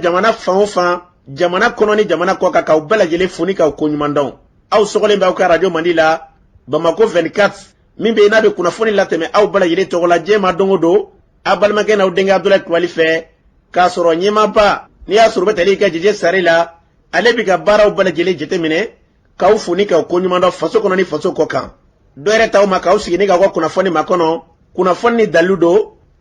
Jamana fan o fan, jamana kɔnɔ ni jamana kɔ kan, k'aw bɛɛ lajɛlen fo ni k'aw koɲuman dɔn. Aw sɔgɔlen bɛ aw ka radio Mandi la, Bamako 24, min bɛ yen n'a bɛ kunnafoni latɛmɛ aw bɛɛ lajɛlen tɔgɔ la diɲɛ ma don o don, aw balimakɛ n'aw denkɛ Abudulayi Kulubali fɛ, k'a sɔrɔ ɲɛmaaba n'i y'a sɔrɔ u bɛ tali kɛ Jeje Sare la, ale bɛ ka baaraw bɛɛ lajɛlen jateminɛ, k'aw fo ni k'aw koɲuman dɔn faso kɔnɔ ni faso kɔ kan. Dɔ yɛrɛ t'aw ma k'aw sigi ni k'aw ka kunnafoni makɔnɔ, kunnafoni ni dalilu don,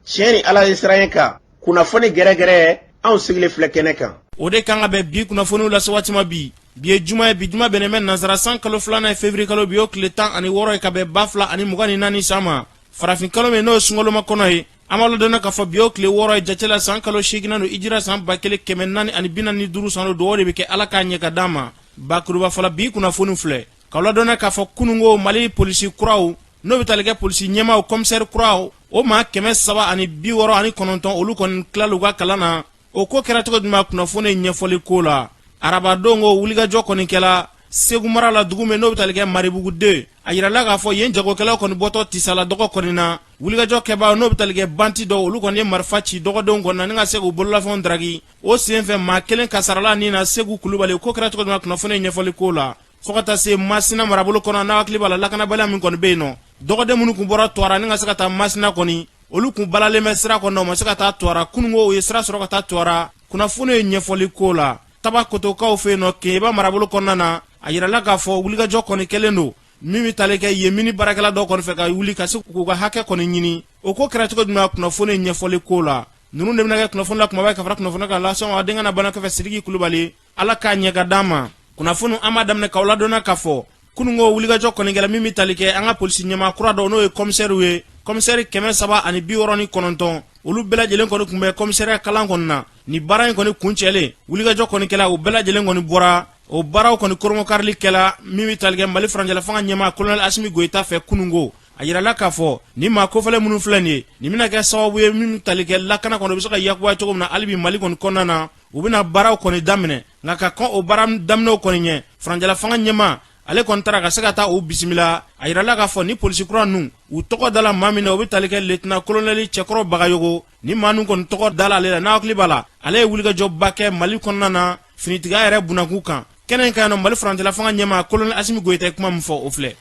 tiɲɛ ni Ala ye siran kan, kunnafoni gɛrɛgɛrɛ, anw sigilen filɛ kɛnɛ kan. O de kan ka bɛn bi kunnafoniw lase waati ma bi. Bi ye juma ye, bi juma bɛnnen bɛ nansara san kalo filanan ye, février kalo, bi y'o tile 16 ye ka bɛn 2024 san ma, farafin kalo min n'o ye sunkaloma kɔnɔ ye. An b'a ladɔnniya k'a fɔ bi y'o tile 6 ye jate la, san kalo seeginnan don, hijira san 1445 san don. Dugawu de bɛ kɛ, Ala k'a ɲɛ ka d'an ma. Bakuruba fɔlɔ, bi kunnafoni filɛ k'aw ladɔnniya k'a fɔ kununko Mali polisi kuraw, n'o bɛ tali kɛ polisi ɲɛmaaw, kɔmisɛri kuraw, o maa 369, olu kɔni tilala u ka kalan na. O ko kɛra cogo jumɛn? Kunnafoni ɲɛfɔli ko la, arabadon ko wulikajɔ kɔni kɛla Segu mara la, dugu min n'o bɛ tali kɛ Maribugu 2. A yirala k'a fɔ yen jagokɛlaw kɔni bɔtɔ Tisala dɔgɔ kɔni na, wulikajɔ kɛbaa, n'o bɛ tali kɛ bandit dɔw, olu kɔni ye marifa ci dɔgɔdenw kɔni na ni ka se k'u bololafɛnw daraki. O senfɛ, maa kelen kasarala nin na. Segu Kulubali, ko kɛra cogo jumɛn? Kunnafoni ɲɛfɔli ko la, fo ka taa se Masina marabolo kɔnɔ, n'a hakili b'a la lakanabaliya min kɔni bɛ yen nɔ, dɔgɔden minnu kun bɔra Tuwara ni ka se ka taa Masina kɔni, olu kun balalen bɛ sira kɔnɔ, u ma se ka taa Tuwara. Kununko u ye sira sɔrɔ ka taa Tuwara. Kunnafoni ye ɲɛfɔli ko la, Tabakotokaw fɛ yen nɔ, Keɲeba marabolo kɔnɔna na, a yirala k'a fɔ wulikajɔ kɔni kɛlen don min bɛ tali kɛ yen mini baarakɛla dɔw kɔni fɛ ka wuli ka se k'u ka hakɛ kɔni ɲini. O ko kɛra cogo jumɛn? Kunnafoni ɲɛfɔli ko la, ninnu de bɛna kɛ kunnafoni la kumaba ye ka fara kunnafoni kan lasɔn a denkɛ n'a balimakɛ fɛ, Sidiki Kulubali. Ala k'a ɲɛ ka d'an ma. Kunnafoni, an b'a daminɛ k'aw ladɔnniya k'a fɔ kununko wulikajɔ kɔni kɛla min bɛ tali kɛ an ka polisi ɲɛmaa kura dɔw, n'o ye kɔmisɛriw ye, kɔmisɛri 369, olu bɛɛ lajɛlen kɔni tun bɛ kɔmisɛriya kalan kɔni na. Ni baara in kɔni kuncɛlen, wulikajɔ kɔni kɛla, u bɛɛ lajɛlen kɔni bɔra. O baaraw kɔni koromokarili kɛla min bɛ tali kɛ Mali furancɛla fanga ɲɛmaa kolonɛli Asimi Goyita fɛ kununko. A yirala k'a fɔ ni maa kofɔlen minnu filɛ nin ye, nin bɛna kɛ sababu ye min bɛ tali kɛ lakana kɔnɔ, u bɛ se ka yakubaya cogo min na hali bi Mali kɔni kɔnɔna na. U bɛna baaraw kɔni daminɛ, nka ka kɔn o baara daminɛw kɔni ɲɛ, furancɛla fanga ɲɛmaa ale kɔni taara ka se ka taa u bisimila. A yirala k'a fɔ ni polisi kura ninnu, u tɔgɔ dala maa min na, o bɛ tali kɛ lieutenant kolonɛli Cɛkɔrɔ Bagayogo. Ni maa ninnu kɔni tɔgɔ dala ale la, n'a hakili b'a la, ale ye wulikajɔba kɛ Mali kɔnɔna na finitigiya yɛrɛ bunakun kan. Kɛnɛ in kan nɔ, Mali furancɛla fanga ɲɛmaa kolonɛli Asimi Goyita ye kuma min fɔ, o filɛ.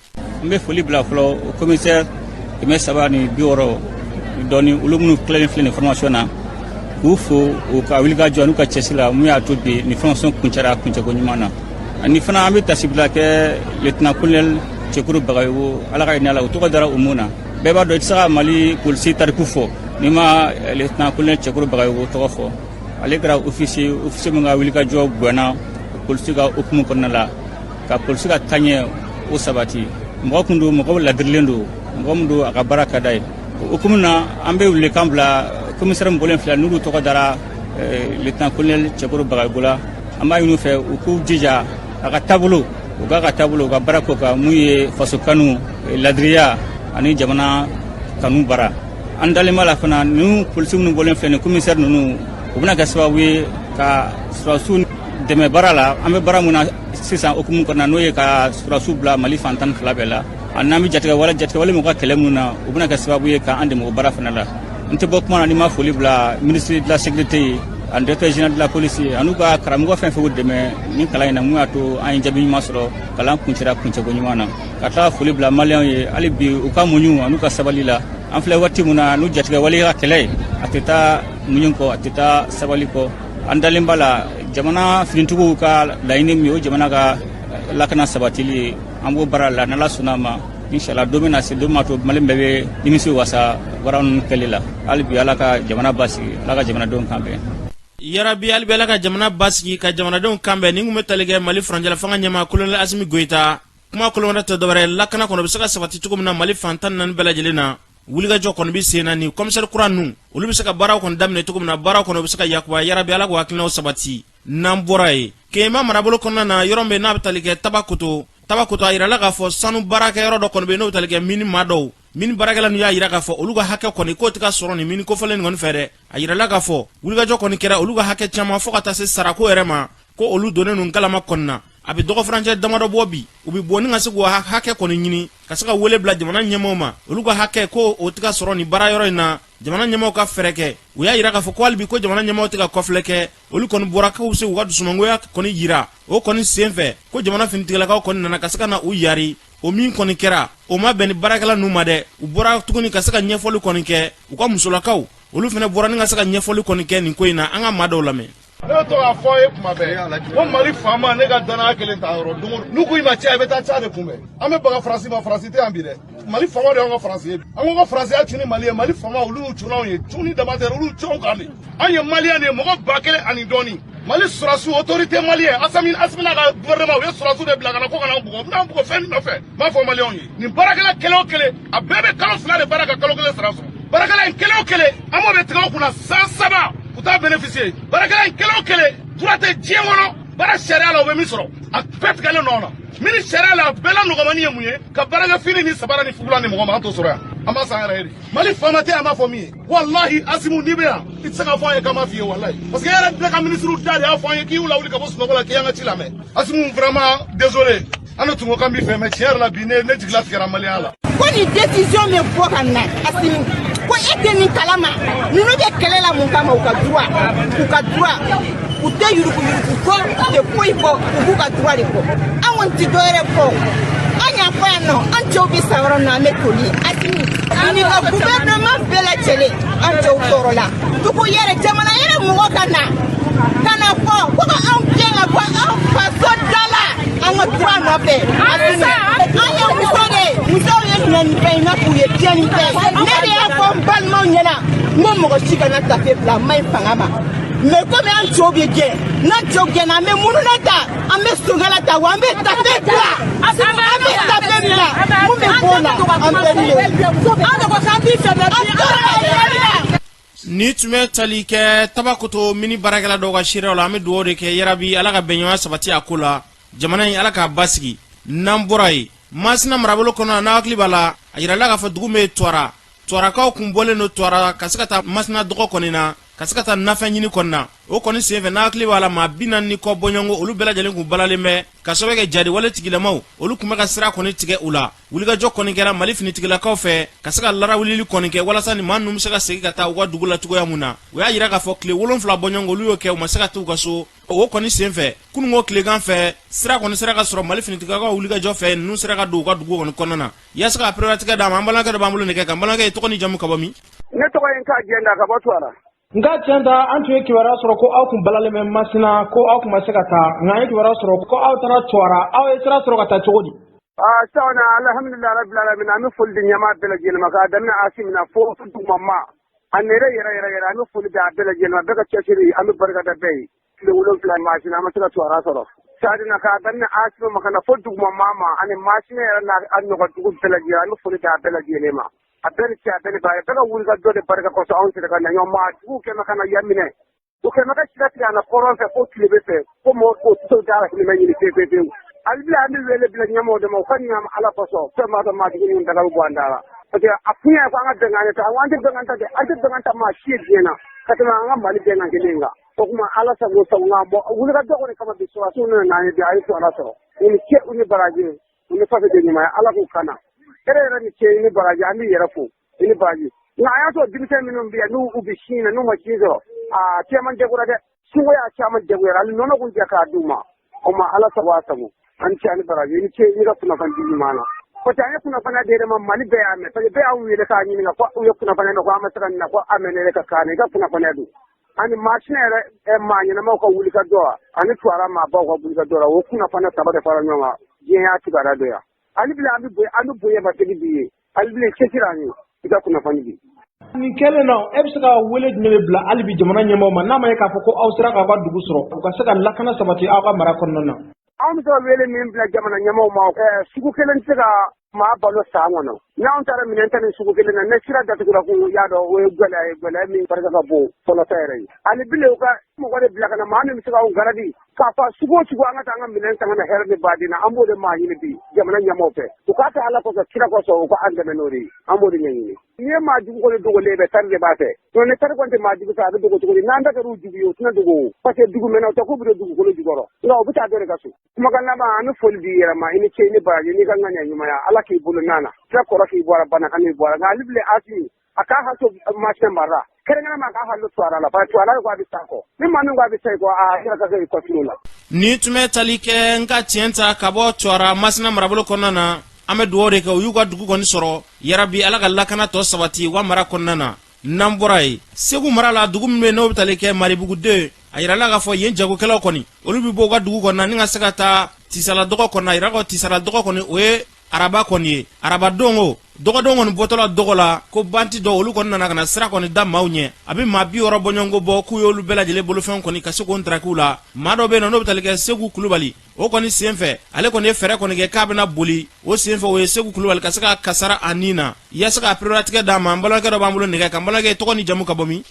N bɛ foli bila fɔlɔ commissaire 360 dɔɔni, olu minnu tilalen filɛ nin formation na, k'u fo u ka wulikajɔ n'u ka cɛsiri la mun y'a to bi nin formation kuncɛra kuncɛko ɲuman na. Ani fana an bɛ tasibila kɛ lieutenant colonel Cɛkoro Bagayogo, Ala ka hinɛ a la, o tɔgɔ dara o mun na. Bɛɛ b'a dɔn i tɛ se ka Mali polisi tariku fɔ n'i ma lieutenant colonel Cɛkoro Bagayogo tɔgɔ fɔ. Ale kɛra officier, officier min ka wulikajɔ bonyana polisi ka hukumu kɔnɔna la ka polisi ka taaɲɛ o sabati. Mɔgɔ kun don, mɔgɔ ladirilen don, mɔgɔ min don a ka baara ka d'a ye. O hukumu na, an bɛ welekan bila commissaire min bɔlen filɛ, n'olu tɔgɔ dara lieutenant colonel Cɛkoro Bagayogo la, an b'a ɲini u fɛ u k'u jija a ka taabolo, u k'a ka taabolo, u ka baara k'o kan, mun ye faso kanu, ladiriya ani jamana kanu baara. An dalen b'a la fana, ninnu polisi minnu bɔlen filɛ nin, commissaire ninnu, u bɛna kɛ sababu ye ka sɔrɔdasiw dɛmɛ baara la an bɛ baara mun na sisan hukumu kɔnɔna, n'o ye ka sɔrɔdasiw bila Mali fan 12 bɛɛ la, ani n'an bɛ jatigɛwale mɔgɔ ka kɛlɛ minnu na, u bɛna kɛ sababu ye k'an dɛmɛ o baara fana la. N tɛ bɔ kuma na ni ma foli bila ministre de la Sécurité ye ani directeur général de la police ye, an'u ka karamɔgɔ fɛn fɛn dɛmɛ ni kalan in na, mun y'a to an ye jaabi ɲuman sɔrɔ, kalan kuncɛra kuncɛko ɲuman na. Ka tila ka foli bila Maliyɛnw ye hali bi, u ka muɲu an'u ka sabali la. An filɛ waati min na, n'u jatigɛwale ka kɛlɛ ye, a tɛ taa muɲu kɔ, a tɛ taa sabali kɔ. An dalen b'a la, jamana finitigiw ka laɲini min ye, o jamana ka lakana sabatili ye, an b'o baara la. N'Ala sɔnna a ma, inshallah, don bɛna se don m'a to Mali bɛɛ bɛ nimisi wasa baara ninnu kɛli la. Hali bi, Ala ka jamana basigi, Ala ka jamanadenw kan bɛn. Yarabi, hali bi Ala ka jamana basigi, ka jamanadenw kan bɛn. Nin kun bɛ tali kɛ Mali furancɛla fanga ɲɛmaa kolonɛli Asimi Goyita. Kuma kolon wɛrɛ tɛ dɔwɛrɛ, lakana kɔnɔ bɛ se ka sabati cogo min na Mali fan 14 bɛɛ lajɛlen na, wulikajɔ kɔni bɛ sen na. Ni kɔmisɛri kura ninnu, olu bɛ se ka baaraw kɔni daminɛ cogo min na, baaraw kɔnɔ bɛ se ka yakuba. Yarabi, Ala k'u hakilinaw sabati. N'an bɔra yen, Keɲeba marabolo kɔnɔna na, yɔrɔ min n'a bɛ tali kɛ Tabakoto, Tabakoto, a yirala k'a fɔ sanu baarakɛyɔrɔ dɔ kɔni bɛ yen, n'o bɛ tali kɛ mini maa dɔw, mini baarakɛla ninnu y'a yira k'a fɔ olu ka hakɛ kɔni k'o tɛ ka sɔrɔ nin mini kofɔlen nin kɔni fɛ dɛ. A yirala k'a fɔ wulikajɔ kɔni kɛra olu ka hakɛ caman, fo ka taa se sarako yɛrɛ ma, ko olu donnen ninnu kalama kɔni na. A bɛ dɔgɔfurancɛ damadɔ bɔ bi, u bɛ bɔ ni ka se k'u hakɛ kɔni ɲini, ka se ka wele bila jamana ɲɛmɔgɔw ma, olu ka hakɛ ko o tɛ ka sɔrɔ nin baara yɔrɔ in na. Jamana ɲɛmaaw ka fɛɛrɛ kɛ. U y'a yira k'a fɔ ko hali bi ko jamana ɲɛmaaw tɛ ka kɔfilɛ kɛ. Olu kɔni bɔra k'u bɛ se k'u ka dusumangoya kɔni yira. O kɔni senfɛ ko jamana finitigilakaw kɔni nana ka se ka na u yari. O min kɔni kɛra, o ma bɛn ni baarakɛla ninnu ma dɛ. U bɔra tuguni ka se ka ɲɛfɔli kɔni kɛ. U ka musolakaw, olu fana bɔra ni ka se ka ɲɛfɔli kɔni kɛ nin ko in na. An ka maa dɔw lamɛn. Ne bɛ to k'a fɔ aw ye kuma bɛɛ ko Mali faama, ne ka danaya kelen t'a yɔrɔ. Don o don n'u ko i ma cɛ, i bɛ taa ca de kunbɛn. An bɛ baga Faransi ma, Faransi tɛ yan bi dɛ. Mali faama de y'anw ka Faransi ye. An ko ko Faransiya cun ni Mali ye. Mali faama, olu y'u cun anw ye, cunni dama tɛ, olu y'u cun anw kan de. An ye Maliyɛn de ye, mɔgɔ 1000 ani dɔɔni. Mali sɔrɔsiw, autorité malien, Asimi, Asimi n'a ka gouvernement, u ye sɔrɔsiw de bila ka na ko ka n'an bugɔ. U bɛna an bugɔ fɛn min nɔfɛ, n b'a fɔ Maliyɛnw ye, nin baarakɛla kelen o kelen, a bɛɛ bɛ kalo 2 de baara ka kalo 1 sara sɔrɔ. Baarakɛla in kelen o kelen, an b'o bɛ tigɛ o kunna san 3, u t'a bénéficier. Baarakɛla in kelen o kelen, droit tɛ diɲɛ kɔnɔ baara sariya la, u bɛ min sɔrɔ, a bɛɛ tigɛlen nɔ na. Min ni sariya la, a bɛɛ la nɔgɔmani ye mun ye? Ka baarakɛ fini ni sabara ni fugulan ni mɔgɔ ma, an t'o sɔrɔ yan. An b'a san yɛrɛ ye de. Mali faama tɛ, an b'a fɔ min ye, walahi Asimu, n'i bɛ yan, i tɛ se k'a fɔ an ye k'an b'a f'i ye, walahi, parce que e yɛrɛ bɛɛ ka minisiriw da de y'a fɔ an ye k'i y'u lawuli ka bɔ sunɔgɔ la, k'i y'an ka ci lamɛn. Asimu, vraiment désolé, an de tun ko k'an b'i fɛ, mais tiɲɛ yɛrɛ la bi, ne jigila tigɛra maliyɛnya la. Ko nin décision bɛ bɔ ka na, Asimi, ko e tɛ nin kalama. Ninnu bɛ kɛlɛ la mun kama? U ka droit, u ka droit. U tɛ yuruguyurugu kɔ, u tɛ foyi kɔ, u b'u ka droit de kɔ. An kɔni tɛ dɔwɛrɛ fɔ. An y'a fɔ yan nɔ, an cɛw bɛ sa yɔrɔ min na, an bɛ toli. Asimi, i n'i ka gouvernement bɛɛ lajɛlen, an cɛw tɔɔrɔ la dugu yɛrɛ, jamana yɛrɛ mɔgɔ ka na ka na fɔ ko ka anw gɛn ka bɔ an faso da la, an ka droit nɔfɛ. Asimi, an ye muso de ye, musow ye ɲanifɛn i n'a fɔ u ye tiɲɛnifɛn. Ne de y'a fɔ n balimaw ɲɛna n ko mɔgɔ si kana tafe bila, a man ɲi fanga ma. Mais komi an cɛw bɛ gɛn, n'an cɛw gɛnna, an bɛ mununa ta, an bɛ songala ta, wa an bɛ tafe bila, an bɛ tafe bila. Mun bɛ b'o la, an bɛɛ ni An de ko k'an b'i fɛ, mais an tɔɔrɔ la. Ni tun bɛ tali kɛ Tabakoto mini baarakɛla dɔw ka seerew la. An bɛ dugawu de kɛ, yarabi Ala ka bɛnɲɔgɔnya sabati a ko la, jamana in Ala k'a basigi. N'an bɔra yen, Masina marabolo kɔnɔ, n'a hakili b'a la, a yirala k'a fɔ dugu min ye Tuwara, Tuwarakaw kun bɔlen don Tuwara ka se ka taa Masina dɔgɔ kɔni na, ka se ka taa nafɛn ɲini kɔni na. O kɔni senfɛ, n'a hakili b'a la, maa 40 ni kɔ bɔɲɔgɔnko, olu bɛɛ lajɛlen kun balalen bɛ ka sababu kɛ jadi wale tigilamaw, olu kun bɛ ka sira kɔni tigɛ u la. Wulikajɔ kɔni kɛra Mali finitigilakaw fɛ ka se ka larawulili kɔni kɛ, walasa ni maa ninnu bɛ se ka segin ka taa u ka dugu la cogoya mun na. U y'a yira k'a fɔ tile 7 bɔɲɔgɔnko, olu y'o kɛ, u ma se ka taa u ka so. O kɔni senfɛ, kununko tilegan fɛ, sira kɔni sera ka sɔrɔ Mali finitigilakaw wulikajɔ fɛ, ninnu sera ka don u ka dugu kɔni kɔnɔna na. Yaasa ka pereperelatigɛ d'a ma, an balimakɛ dɔ b'an bolo nɛgɛ kan. Balimakɛ, i tɔgɔ ni jamu, ka bɔ min? Ne tɔgɔ ye Nka Jɛnda, ka bɔ Tuwara. Nka Jɛnda, an tun ye kibaruya sɔrɔ ko aw kun balalen bɛ Masina, ko aw kun ma se ka taa, nka an ye kibaruya sɔrɔ ko aw taara Tuwara. Aw ye sira sɔrɔ ka taa cogo di? Aa, sisan alhamdulilah rabbil alamin. An bɛ foli di ɲɛmaa bɛɛ lajɛlen ma, k'a daminɛ Asimi na fo duguma ma a nɛrɛ yɛrɛ yɛrɛ yɛrɛ. An bɛ foli di a bɛɛ lajɛlen ma, bɛɛ ka cɛsiri, an bɛ barika da bɛɛ ye. Tile 7 Masina, an ma se ka Tuwara sɔrɔ. Sadina k'a daminɛ Asimi ma ka na fo duguma maa ma, ani Masina yɛrɛ n'a a ɲɔgɔn dugu bɛɛ lajɛlen, an bɛ foli di a bɛɛ lajɛlen ma. A bɛɛ ni ce, a bɛɛ ni baara, bɛɛ ka wuli ka jɔ de barika kosɔn anw sera ka na ɲɔgɔn maa jugu kɛmɛ ka na yan minɛ. U kɛmɛ ka sira tigɛ a na kɔrɔn fɛ fo tilebin fɛ, ko mɔgɔ k'o tɛ se da hinɛ ɲini pewu pewu pewu. Hali bi an bɛ wele bila ɲɛmɔgɔ de ma, u ka ɲa Ala kosɔn, fɛn b'a dɔn maa jugu ninnu daga bɛ bɔ an da la. Parce que a kun ye ko an ka bɛnkan ta, an tɛ bɛnkan ta dɛ, an tɛ bɛnkan ta maa si ye diɲɛ na ka tɛmɛ an ka Mali bɛnkan kelen in kan. O tuma Ala sago sago, nka bɔn wulikajɔ kɔni kama bi, sɔrɔdasiw nana n'an ye bi, a ye Tuwara sɔrɔ. U ni ce, u ni baraji, u ni fasoden ɲumanya, Ala k'u kana. E yɛrɛ ni ce, i ni baraji, an b'i yɛrɛ fo, i ni baraji. Nka a y'a sɔrɔ denmisɛn minnu bɛ yan, n'u u bɛ sin na, n'u ma sin sɔrɔ, aa, caman degunna dɛ. Sunko y'a caman degunyara, hali nɔnɔ kun jɛ k'a d'u ma. O ma Ala sago a sago. An ce, ani baraji, i ni ce i ka kunnafoni di ɲuman na. Parce que an ye kunnafoniya di ma, Mali bɛɛ y'a mɛn. Parce que bɛɛ y'anw wele k'a ɲininka ko u ye kunnafoniya mɛn ko an ma se ka nin na, ko a mɛn ne ka kan i ka kunnafoniya don. Ani Masina yɛrɛ maa ɲɛnamaw ka wuli ka jɔ, ani Tuwara maabaw ka wuli ka jɔ la, o kunnafoniya saba de fara ɲɔgɔn kan, diɲɛ y'a kibaruya dɔ yan. Hali bi an bɛ bonya, an bɛ bonya matigi bi ye. Hali bi cɛsiri an ye i ka kunnafoni di. Nin kɛlen na, e bɛ se ka wele jumɛn de bila hali bi jamana ɲɛmaaw ma, n'a ma ye k'a fɔ ko aw sera k'aw ka dugu sɔrɔ, u ka se ka lakana sabati aw ka mara kɔnɔna na? Anw bɛ se ka wele min bila jamana ɲɛmaaw ma, sugu kelen tɛ se ka maa balo san kɔnɔ. N'anw taara minɛn ta ni sugu kelen na, ne sira datugura kun, y'a dɔn o ye gɛlɛya ye, gɛlɛya min barika ka bon fɔlɔ ta yɛrɛ ye. Ani bi u ka mɔgɔ de bila ka na, maa min bɛ se k'anw garadi k'a fɔ sugu o sugu an ka taa an ka minɛn san ka na hɛrɛ ni baden na. An b'o de maa ɲini bi jamana ɲɛmaaw fɛ, u k'a kɛ Ala kosɔn, kira kosɔn, u ka an dɛmɛ n'o de ye. An b'o de ɲɛɲini. N'i ye maa jugu kɔni dogolen bɛ, tari de b'a fɛ. Donc ni tari kɔni tɛ maa jugu fɛ, a bɛ dogo cogo di? N'an bɛɛ kɛra u jugu ye, u tɛna dogo o, parce que dugu mɛnna u tɛ k'u bɛ don dugukolo jukɔrɔ, nka u bɛ taa dɔ de ka so. Kumakan laban, an bɛ foli di yɛrɛ ma. I ni ce, i ni baraji, n'i ka ŋaniya ɲumanya, Ala k'i bolo mɛn a na. Kira kɔrɔ k'i bɔra, bana kan'i bɔra, nka hali bilen Asimi, A k'a hakili to Masina mara la, kɛrɛnkɛrɛnma a k'a hakili to Tuwara la, parce que Tuwara ko a bɛ sa kɔ, ni maa min ko a bɛ sa i kɔ, a yɛrɛ ka kɛ i kɔsigi la. Nin tun bɛ tali kɛ n ka tiɲɛ ta ka bɔ Tuwara Masina marabolo kɔnɔna na. An bɛ dugawu de kɛ u y'u ka dugu kɔni sɔrɔ, yarabi Ala ka lakana tɔ sabati u ka mara kɔnɔna na. N'an bɔra yen, Segu mara la, dugu min bɛ n'o bɛ tali kɛ Maribugu 2, a yirala k'a fɔ yen jagokɛlaw kɔni, olu bɛ bɔ u ka dugu kɔnɔna ni ka se ka taa Tisala dɔgɔ kɔnɔna. A yirala ko Tisala dɔgɔ kɔni, o ye araba kɔni ye, araba don o dɔgɔdon kɔni bɔtɔla dɔgɔ la, ko banti dɔ olu kɔni nana ka na sira kɔni da maaw ɲɛ. A bɛ maa 60 bɔɲɔgɔnko bɔ k'u y'olu bɛɛ lajɛlen bolofɛnw kɔni ka se k'o ntarakiw la. Maa dɔ bɛ yen nɔ n'o bɛ tali kɛ Segu Kulubali, o kɔni senfɛ ale kɔni ye fɛɛrɛ kɔni kɛ k'a bɛna boli. O senfɛ o ye Segu Kulubali ka se ka kasara a nin na yaasa ka pereperelatigɛ d'a ma. N balimakɛ dɔ b'an bolo nɛgɛ kan. N balimakɛ, tɔgɔ ni jamu, ka bɔ min?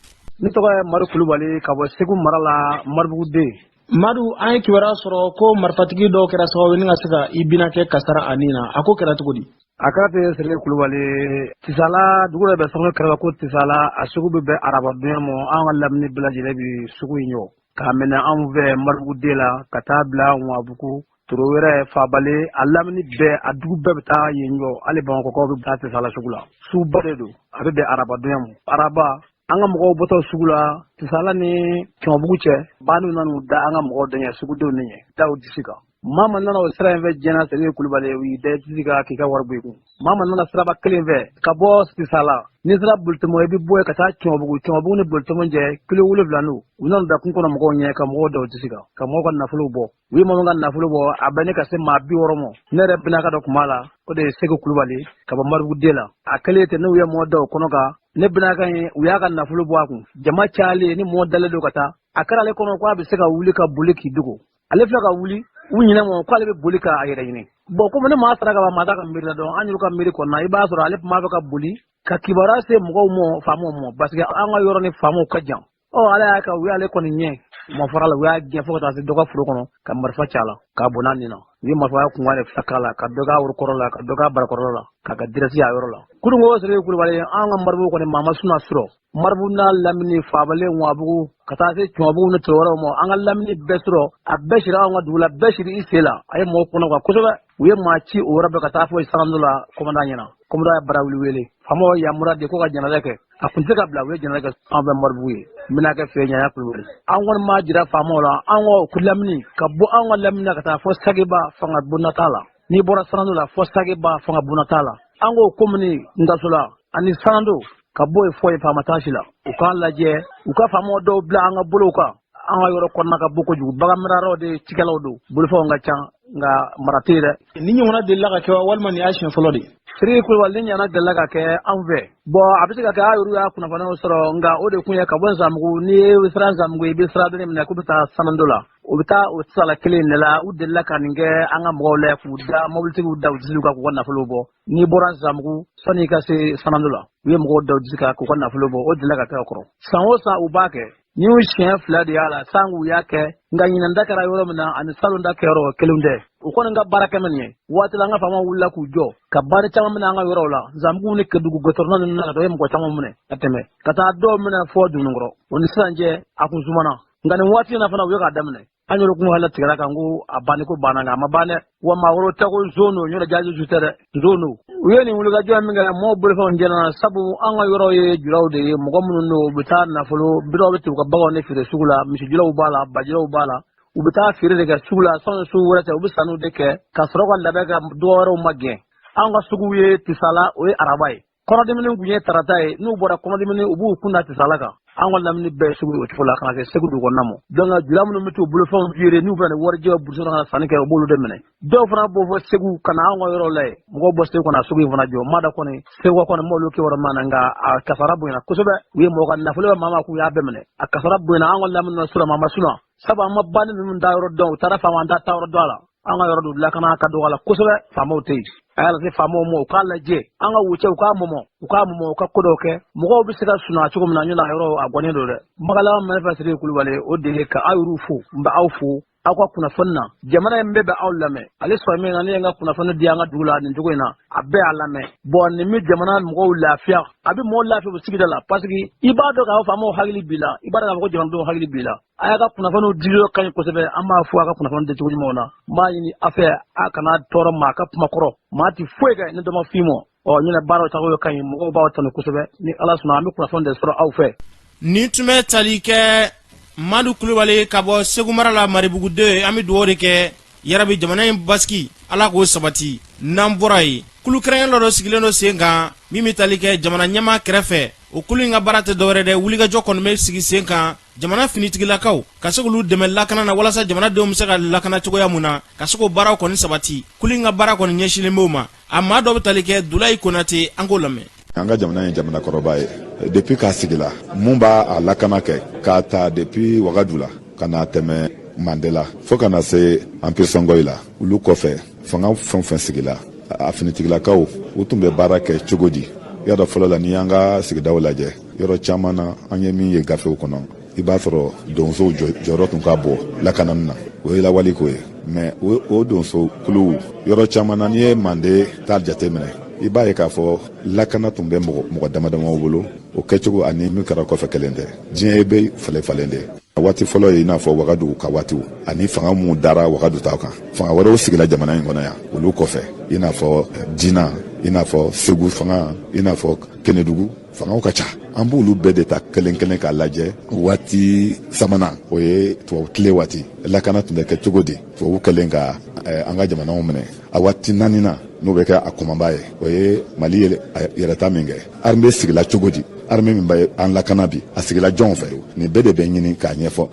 Ne tɔgɔ ye Madu Kulubali, ka bɔ Segu mara la, Maribugu 2. Madu, an ye kibaruya sɔrɔ ko marifatigi dɔw kɛra sababu ye ni ka se ka i binakɛ kasara a nin na. A ko kɛra cogo di? A kɛra ten, Sirike Kulubali. Tisala dugu dɔ bɛ sango kɛrɛfɛ ko Tisala, a sugu bɛ bɛn arabadonya ma. An ka lamini bɛɛ lajɛlen bɛ sugu in jɔ k'a minɛ anw fɛ Maribugu 2 la ka taa bila Ŋabugu, Torowɛrɛ, Fabale, a lamini bɛɛ, a dugu bɛɛ bɛ taa yen jɔ. Hali Bamakɔkaw bɛ taa Tisala sugu la. Suguba de don, a bɛ bɛn arabadonya ma. Araba, an ka mɔgɔw bɔtɔ sugu la Tisala ni Cɛmabugu cɛ, bandiw nan'u da an ka mɔgɔw dɛɲɛ, sugudenw de ɲɛ da u disi kan. Maa ma nana o sira in fɛ diɲɛ, Sirike Kulubali, u y'i da disi kan k'i ka wari bɔ i kun. Maa ma nana siraba kelen fɛ ka bɔ Tisala, n'i sera Bolitɔmɔ, i bɛ bɔ yen ka taa Cɛmabugu. Cɛmabugu ni Bolitɔmɔ cɛ kilo 7 don. U nana da kun kɔnɔ mɔgɔw ɲɛ ka mɔgɔw da u disi kan, ka mɔgɔw ka nafolo bɔ. U ye maa min ka nafolo bɔ, a bɛ ne ka se maa 60 ma. Ne yɛrɛ binaka dɔ tun b'a la, o de ye Segu Kulubali ka bɔ Maribugu 2 la. A kɛlen ten, n'u ye mɔgɔ da o kɔnɔ kan, ne binaka ye, u y'a ka nafolo bɔ a kun. Jama cayalen ni mɔgɔ dalen don ka taa, a kɛra ale kɔnɔ ko a bɛ se ka wuli ka boli k'i dogo. Ale filɛ ka wuli, u ɲinɛ ma k'ale bɛ boli k'a yɛrɛ ɲini. Bɔn, komi ne maa sara ka ban, maa t'a ka miiri la dɔn. An yɛrɛ ka miiri kɔnɔna, i b'a sɔrɔ ale tun b'a fɛ ka boli ka kibaruya se mɔgɔw ma, faamaw ma, parce que an ka yɔrɔ ni faamaw ka jan. Ɔ, Ala y'a kɛ, u y'ale kɔni ɲɛ u ma fara la, u y'a gɛn fo ka taa se dɔ ka foro kɔnɔ ka marifa ci a la k'a bɔnna nin na. U ye marifa kunkan de fila k'a la, ka dɔ k'a worokɔrɔ la, ka dɔ k'a barakɔrɔ la, k'a ka dirɛsi a yɔrɔ la. Kununko, Sirike Kulubali, an ka Maribugu kɔni, maa ma suna sɔrɔ. Maribugu n'a lamini, Fabale, Ŋabugu, ka taa se Cɛmabugu ni wɛrɛw ma, an ka lamini bɛɛ sɔrɔ, a bɛɛ siri anw ka dugu la, bɛɛ siri i sen la. A ye mɔgɔw kɔnɔ kan kosɛbɛ. U ye maa ci o yɔrɔ bɛɛ ka taa fɔ Sangando la kɔmanda ɲɛna. Kɔmanda ye barawuli wele, faamaw yamaruya di ko ka jɛnɛlɛ kɛ. A kun tɛ ka bila, u ye jɛnɛlɛ kɛ an fɛ Maribugu ye. N bɛna kɛ fɛ Ɲaya Kulubali. An kɔni m'a jira faamaw la, an ka lamini ka bɔ an ka lamini na ka taa fɔ Sageba, fanga bonda t'a la. N'i bɔra Sangando la fɔ Sageba, fanga bonda t'a la. An ko komini Ntasola ani Sangando, ka bɔ yen fɔ yen, faama t'a si la. U k'a lajɛ, u ka faamaw dɔw bila an ka bolow kan. An ka yɔrɔ kɔnɔna ka bon kojugu, bagan maralaw de, cikɛlaw don, bolofɛnw ka ca, nka mara tɛ yen dɛ. Nin ɲɔgɔnna delila ka kɛ wa, walima nin y'a siɲɛ fɔlɔ de ye? Siriki Kulubali, nin ɲɔgɔnna delila ka kɛ anw fɛ. Bɔn, a bɛ se ka kɛ a yɛrɛ y'a kunnafoniyaw sɔrɔ, nka o de kun ye ka bɔ Nsamugu. N'i ye sira Nsamugu, i bɛ sira dɔɔni minɛ k'u bɛ taa Sanando la, o bɛ taa o Tisala kelen de la. U delila ka nin kɛ an ka mɔgɔw la, k'u da mobilitigiw da u disiw kan k'u ka nafolo bɔ. N'i bɔra Nsamugu, sani i ka se Sanando la, u ye mɔgɔw da u disi kan k'u ka nafolo bɔ. O delila ka kɛ o kɔrɔ. San o san u b'a kɛ. Ni y'u siɲɛ fila de y'a la san k'u y'a kɛ, nka ɲinan ta kɛra yɔrɔ min na ani salon ta kɛyɔrɔ kelen tɛ. U kɔni ka baara kɛ min ye waati la, an ka faamaw wulila k'u jɔ ka baara caman minɛ an ka yɔrɔw la. Nsamugu ni Kedugu gɔtɔrɔna ninnu na, ka taa u ye mɔgɔ caman minɛ ka tɛmɛ ka taa dɔw minɛ fɔ Dununkɔrɔ. O ni sisan cɛ, a kun sumana, nka nin waati in na fana, u ye k'a daminɛ. An yɛrɛ kun hakili tigɛra kan ko a banni ko banna, nka a ma ban dɛ. Wa maa wɛrɛw tɛ ko nson don, ɲɔrɔ jaji su tɛ dɛ, nson don. U ye nin wulikajɔ min kɛ, mɔgɔw bolofɛnw jɛnna, sabu an ka yɔrɔ ye julaw de ye. Mɔgɔ minnu don, u bɛ taa nafolo biraw bɛ t'u ka baganw de feere sugu la. Misijulaw b'a la, bajulaw b'a la, u bɛ taa feere de kɛ sugu la. Sani sugu wɛrɛ cɛ, u bɛ sanniw de kɛ ka sɔrɔ ka labɛn ka dɔgɔ wɛrɛw magɛn. An ka sugu ye Tisala, o ye araba ye. Kɔnɔdimini kun ye tarata ye. N'u bɔra kɔnɔdimini, u b'u kun da Tisala kan. An ka lamini bɛɛ sugu o cogo la ka na se Segu dugu kɔnɔna ma. Donc jula minnu bɛ t'u bolofɛnw feere, n'u bɛna ni warijɛ burusi kɔnɔ ka sanni kɛ, u b'olu de minɛ. Dɔw fana b'o fɔ Segu ka na an ka yɔrɔ la yen. Mɔgɔw bɔ Segu ka na sugu in fana jɔ. Mada kɔni Segu kɔni m'olu kibaru ma na, nka a kasara bonyana kosɛbɛ. U ye mɔgɔ ka nafolo bɛ maa ma k'u y'a bɛɛ minɛ. A kasara bonyana an ka lamini na sura maa ma suna, sabu an ma banni ninnu da yɔrɔ dɔn. U taara faama, an t'a ta yɔrɔ dɔn a la. An ka yɔrɔ don lakana ka dɔgɔ a la kosɛbɛ, faamaw tɛ yen. A y'a lase faamaw ma, u k'a lajɛ an ka wucɛ, u k'a mɔmɔ, u k'a mɔmɔ, u ka ko dɔw kɛ, mɔgɔw bɛ se ka sunɔgɔ cogo min na. Ɲɔna yɔrɔ a gɔnnen don dɛ. Magala min fɛ, Siriki Kulubali, o de ye ka aw yɛrɛw fo. N bɛ aw fo aw ka kunnafoni na. Jamana in bɛɛ bɛ aw lamɛn. Ale sɔrɔ min na, ne ye n ka kunnafoni di an ka dugu la nin cogo in na, a bɛɛ y'a lamɛn. Bɔn, nin bɛ jamana mɔgɔw lafiya, a bɛ mɔgɔw lafiya u sigida la, parce que i b'a dɔn k'a fɔ faamaw hakili b'i la, i b'a dɔn k'a fɔ ko jamanadenw hakili b'i la. A y'a ka kunnafoniw di yɔrɔ ka ɲi kosɛbɛ. An b'a fɔ a ka kunnafoni di cogo ɲumanw na. N b'a ɲini a fɛ, a kana tɔɔrɔ maa ka kuma kɔrɔ. Maa ti foyi kɛ ni dɔ ma f'i ma. Ɔ, ɲinɛ baaraw taabolo ka ɲi, mɔgɔw b'aw tanu kosɛbɛ. Ni Ala sɔnna, an bɛ kunnafoni de sɔrɔ aw fɛ. Nin tun bɛ tali kɛ Madu Kulubali ka bɔ Segu mara la, Maribugu 2. An bɛ dugawu de kɛ, yarabi jamana in basigi, Ala k'o sabati. N'an bɔra yen, kulu kɛrɛnkɛrɛn dɔ sigilen don sen kan min bɛ tali kɛ jamana ɲɛmaa kɛrɛfɛ. O kulu in ka baara tɛ dɔwɛrɛ dɛ, wulikajɔ kɔni bɛ sigi sen kan jamana finitigilakaw ka se k'olu dɛmɛ lakana na, walasa jamanadenw bɛ se ka lakana cogoya mun na, ka se k'o baaraw kɔni sabati. Kulu in ka baara kɔni ɲɛsinlen b'o ma. A maa dɔ bɛ tali kɛ Dulayi Konate, an k'o lamɛn. An ka jamana ye jamana kɔrɔba ye. Depuis k'a sigila, mun b'a a lakana kɛ, k'a ta depuis Wagadu la ka na tɛmɛ Mande la fo ka na se Empire Sɔngɔyi la, olu kɔfɛ, fanga fɛn fɛn sigila, a finitigilakaw, u tun bɛ baara kɛ cogo di? Y'a dɔn, fɔlɔ la, n'i y'an ka sigidaw lajɛ, yɔrɔ caman na, an ye min ye gafew kɔnɔ, i b'a sɔrɔ donsow jɔyɔrɔ tun ka bon lakanani na. O ye lawali ko ye. Mais o donso kuluw, yɔrɔ caman na, n'i ye Mande ta jateminɛ, i b'a ye k'a fɔ lakana tun bɛ mɔgɔ dama damaw bolo. O kɛcogo ani min kɛra kɔfɛ, kelen tɛ. Diɲɛ bɛ falen falen de. Waati fɔlɔ ye, i n'a fɔ Wagadu ka waatiw ani fanga mun dara Wagadu ta kan, fanga wɛrɛw sigila jamana in kɔnɔ yan olu kɔfɛ, i n'a fɔ Jina, i n'a fɔ Segu fanga, i n'a fɔ Kenedugu fangaw ka ca. An b'olu bɛɛ de ta kelen kelen k'a lajɛ. Waati sabanan, o ye tubabu tile waati, lakana tun bɛ kɛ cogo di tubabu kɛlen ka an ka jamanaw minɛ? A waati naaninan, n'o bɛ kɛ a kumaba ye, o ye Mali ye yɛrɛta min kɛ, armée sigila cogo di? Armée min bɛ an lakana bi, a sigila jɔnw fɛ? Nin bɛɛ de bɛ ɲini k'a ɲɛfɔ.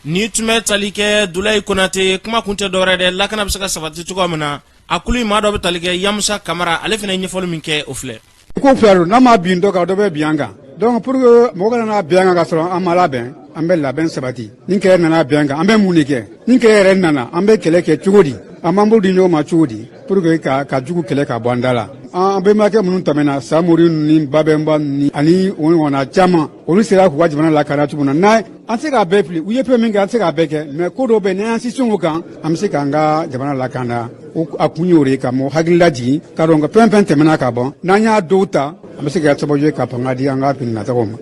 Ni tun bɛ tali kɛ Dulayi Konate. Kuma kun tɛ dɔwɛrɛ dɛ, lakana bɛ se ka sabati cogoya min na. A kulu maa dɔ bɛ tali kɛ Yamusa Kamara, ale fana ye ɲɛfɔli min kɛ, o filɛ. Ko fila don, n'a ma bin dɔ kan, dɔ bɛ bin an kan. Donc pour que mɔgɔ kana na bin an kan ka sɔrɔ an ma labɛn, an bɛ labɛn sabati. Ni kɛlɛ nana bin an kan, an bɛ mun de kɛ? Ni kɛlɛ yɛrɛ nana, an bɛ kɛlɛ kɛ cogo di? An b'an bolo di ɲɔgɔn ma cogo di pour que ka jugu kɛlɛ ka bɔ an da la? An bɛnbakɛ minnu tɛmɛna, Samori ni Babɛnba ni ani o ɲɔgɔnna caman, olu sera k'u ka jamana lakana cogo min na, n'a an tɛ se k'a bɛɛ fili. U ye fɛn min kɛ, an tɛ se k'a bɛɛ kɛ, mais ko dɔw bɛ yen, n'an y'an sinsin o kan, an bɛ se k'an ka jamana lakana. A kun y'o de ye, ka mɔgɔ hakili lajigin k'a dɔn ka fɛn fɛn tɛmɛna ka ban, n'an y'a dɔw ta, an bɛ se ka kɛ sababu ye ka fanga di an ka finilatagaw ma.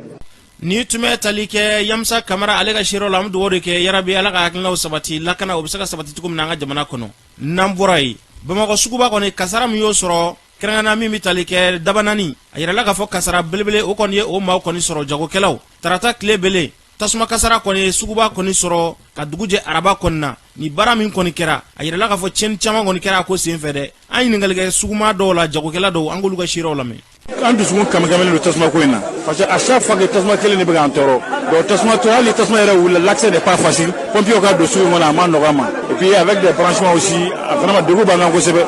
Ni tun bɛ tali kɛ Yamusa Kamara, ale ka seerew la. An bɛ dugawu de kɛ, yarabi Ala ka hakilinaw sabati, lakana o bɛ se ka sabati cogo min na an ka jamana kɔnɔ. N'an bɔra yen, Bamakɔ suguba kɔni, kasara min y'o sɔrɔ kɛrɛnkɛrɛnna, min bɛ tali kɛ Dabanani, a yirala k'a fɔ kasara belebele o kɔni ye o maaw kɔni sɔrɔ, jagokɛlaw. Tarata tile belen, tasuma kasara kɔni ye suguba kɔni sɔrɔ ka dugu jɛ araba kɔni na. Ni baara min kɔni kɛra, a yirala k'a fɔ tiɲɛni caman kɔni kɛra a ko senfɛ dɛ. An ɲininkali kɛ suguma dɔw la, jagokɛla dɔw, an k'olu ka seerew lamɛn. An dusukun kamikaminen don tasuma ko in na, parce que à chaque fois que tasuma kelen de bɛ k'an tɔɔrɔ. Donc tasuma tɔɔrɔ, hali tasuma yɛrɛ wulila, l'accès n'est pas facile. Pompiers ka don sugu in kɔnɔ, a ma nɔgɔ a ma. Et puis avec des branchements aussi, a vraiment degun b'an kan kosɛbɛ,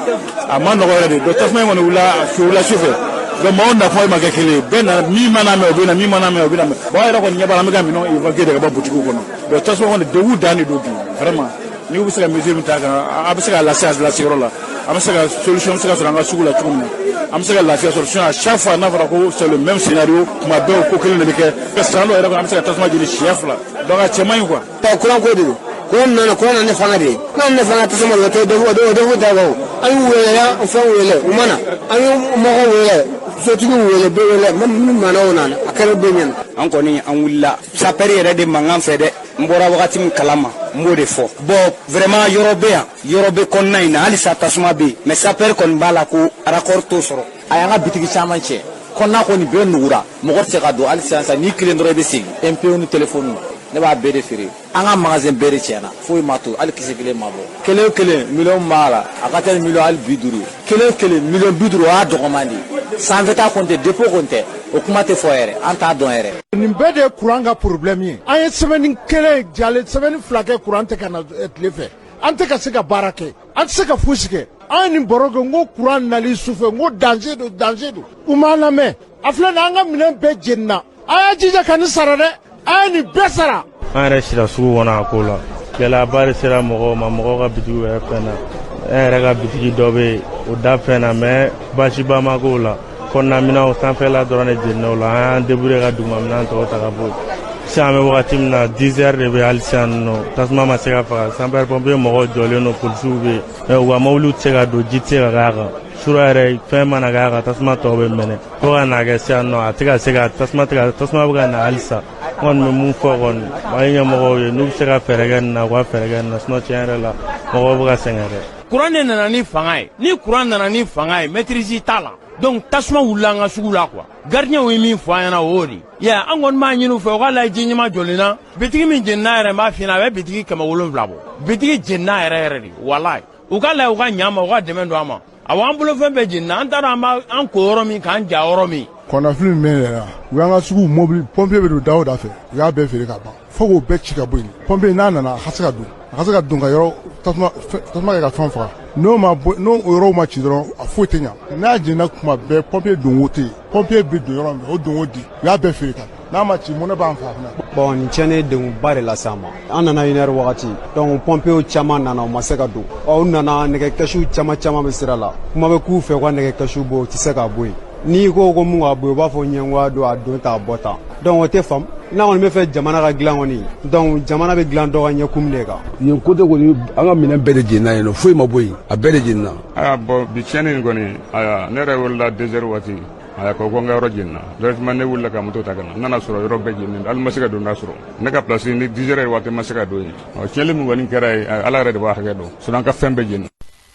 a ma nɔgɔ yɛrɛ de. Donc tasuma in kɔni wulila, su wulila su fɛ. Donc maaw nakuma ma kɛ kelen ye. Bɛɛ nana, min mana mɛn, o bɛ na, min mana mɛn, o bɛ na. Bon, an yɛrɛ kɔni ɲɛ b'a la, an bɛ ka minɛnw évacuer de ka bɔ butigiw kɔnɔ. Donc tasuma kɔni, degun dan de don bi. Vraiment, n'i bɛ se ka mesure min ta kan, a bɛ se k'a lase a laseyɔrɔ la, an bɛ se ka solution bɛ se ka sɔrɔ an ka sugu la cogo min na, an bɛ se ka lafiya sɔrɔ. Sinon à chaque fois n'a fɔra ko c'est le même scénario, kuma bɛɛ o ko kelen de bɛ kɛ. San dɔw yɛrɛ kɔnɔ, an bɛ se ka tasuma jeni siɲɛ 2. Donc a cɛ man ɲi quoi. Kuran ko de don. Kuran nana, kuran nana ne fanga de ye. Kuran ne fanga tasuma de o tɛ dɔ foyi t'a kan o. An y'u wele, an fɛn wele, u ma na. An ye mɔgɔw wele, sotigiw wele, bɛɛ wele, minnu nana, o nana, a kɛra bɛɛ ɲɛna. An kɔni, an wulila sapeur yɛrɛ de mankan fɛ dɛ. N bɔra wagati min kalama, n b'o de fɔ. Bon, vraiment, yɔrɔ bɛ yan, yɔrɔ bɛ kɔnɔna in na, halisa tasuma bɛ yen, mais sapeur kɔni b'a la ko raccord t'o sɔrɔ. A y'an ka bitigi caman cɛ, kɔnɔna kɔni bɛɛ nugura, mɔgɔ tɛ se ka don hali sisan. Sisan n'i kelen dɔrɔn, i bɛ segin. MP ni téléphone, ne b'a bɛɛ de feere. An ka magasin bɛɛ de tiɲɛna, foyi ma to, hali kisɛ kelen ma bɔ. Kelen o kelen, miliyɔn b'a la, a ka ca ni miliyɔn hali 50 ye. Kelen o kelen, miliyɔn 50, o y'a dɔgɔman de ye. Sanfɛta kɔni tɛ, dépôt kɔni tɛ, o kuma tɛ fɔ yɛrɛ, an t'a dɔn yɛrɛ. Nin bɛɛ de ye kuran ka problème ye. An ye semaine kelen jalen, semaine 2 kɛ, kuran tɛ ka na tile fɛ. An tɛ ka se ka baara kɛ, an tɛ se ka fosi kɛ. An ye nin baro kɛ, n ko kuran nali sufɛ, n ko danger don, danger don. U m'an lamɛn. A filɛ nin, an ka minɛn bɛɛ jenina. A y'a jija ka nin sara dɛ, a ye nin bɛɛ sara. An yɛrɛ sira sugu kɔnɔ a ko la, gɛlɛyaba de sera mɔgɔw ma. Mɔgɔw ka bitigiw yɛrɛ fɛn na, e yɛrɛ ka bitigi dɔ bɛ yen, o da fɛn na, mais baasiba ma k'o la. Kɔnɔna sanfɛla dɔrɔn de jenina o la. An y'an débrouiller ka dugumaminɛn tɔw ta ka bɔ yen. Sisan an bɛ wagati min na, 10 heures de bɛ, hali sisan nɔ tasuma ma se ka faga. Sapeur pompier mɔgɔw jɔlen don, polisiw bɛ yen, mais u ka mobiliw tɛ se ka don, ji tɛ se ka k'a kan. Sura yɛrɛ, fɛn mana k'a kan, tasuma tɔ bɛ mɛnɛ fo ka n'a kɛ sisan nɔ, a tɛ ka se ka tasuma tɛ ka tasuma bɛ ka na halisa. N kɔni bɛ mun fɔ kɔni Mali ɲɛmɔgɔw ye, n'u bɛ se ka fɛɛrɛ kɛ nin na, u ka fɛɛrɛ kɛ nin na. Sinon tiɲɛ yɛrɛ la, mɔgɔw bɛ ka sɛgɛn dɛ. Kuran de nana ni fanga ye. Ni kuran nana ni fanga ye, maîtrise t'a la. Donc tasuma wulila an ka sugu la quoi. Gardien ye min fɔ an ɲɛna, o y'o de ye. An kɔni b'a ɲini u fɛ, u k'a lajɛ, ji ɲɛma jɔlen na. Bitigi min jenina yɛrɛ, n b'a f'i ɲɛna, a bɛ bitigi 700 bɔ. Bitigi jenina yɛrɛ yɛrɛ de, walayi. U k'a lajɛ, u ka ɲa an ma, u ka dɛmɛ don an ma. Awɔ, an bolofɛn bɛɛ jenina, an t'a dɔn an b'an ko yɔrɔ min, k'an ja yɔrɔ min. Kɔnɔnafili min bɛ yɛrɛ la, u y'an ka sugu mobili, pompier bɛ don da o da fɛ, u y'a bɛɛ feere ka ban fo k'o bɛɛ ci ka bɔ yen. Pompier n'a nana, a ka se ka don, a ka se ka don ka yɔrɔ tasuma tasuma kɛ ka fɛn faga. N'o ma bɔ, n'o yɔrɔw ma ci dɔrɔn, a foyi tɛ ɲa. N'a jenina kuma bɛɛ, pompier donko tɛ yen. Pompier bɛ don yɔrɔ min, o donko di, u y'a bɛɛ feere ka n'a ma ci, mɔnɛ b'an faga fana. Bon, nin tiɲɛni ye degunba de lase an ma. An nana 1 heure wagati, donc pompiers caman nana, u ma se ka don. Ɔ, u nana, nɛgɛ kɛsiw caman caman bɛ sira la. Kuma bɛ k'u fɛ u ka nɛgɛ kɛsiw bɔ, u tɛ se k'a bɔ yen. N'i ko ko mun k'a bɔ yen, u b'a fɔ ɲɛngoya don, a don ta, a bɔ tan. Donc o tɛ faamu. N'a kɔni bɛ fɛ jamana ka dilan kɔni, donc jamana bɛ dilan dɔ ka ɲɛkum de kan. Yen côté kɔni, an ka minɛn bɛɛ de jenina yen nɔ, foyi ma bɔ yen, a bɛɛ de jenina. Aya, bon, bi tiɲɛni nin kɔni, aya, ne yɛrɛ wulila 2 heures waati, aya, ko n ka yɔrɔ jenina directement. Ne wulila ka moto ta ka na, n nana sɔrɔ yɔrɔ bɛɛ jeninen, hali ma se ka don da sɔrɔ. Ne ka place ni 10 heures waati ma se ka don yen. Ɔ, tiɲɛli min kɔni kɛra yen, Ala yɛrɛ de b'a hakɛ dɔn, sinon an ka fɛn bɛɛ jenina.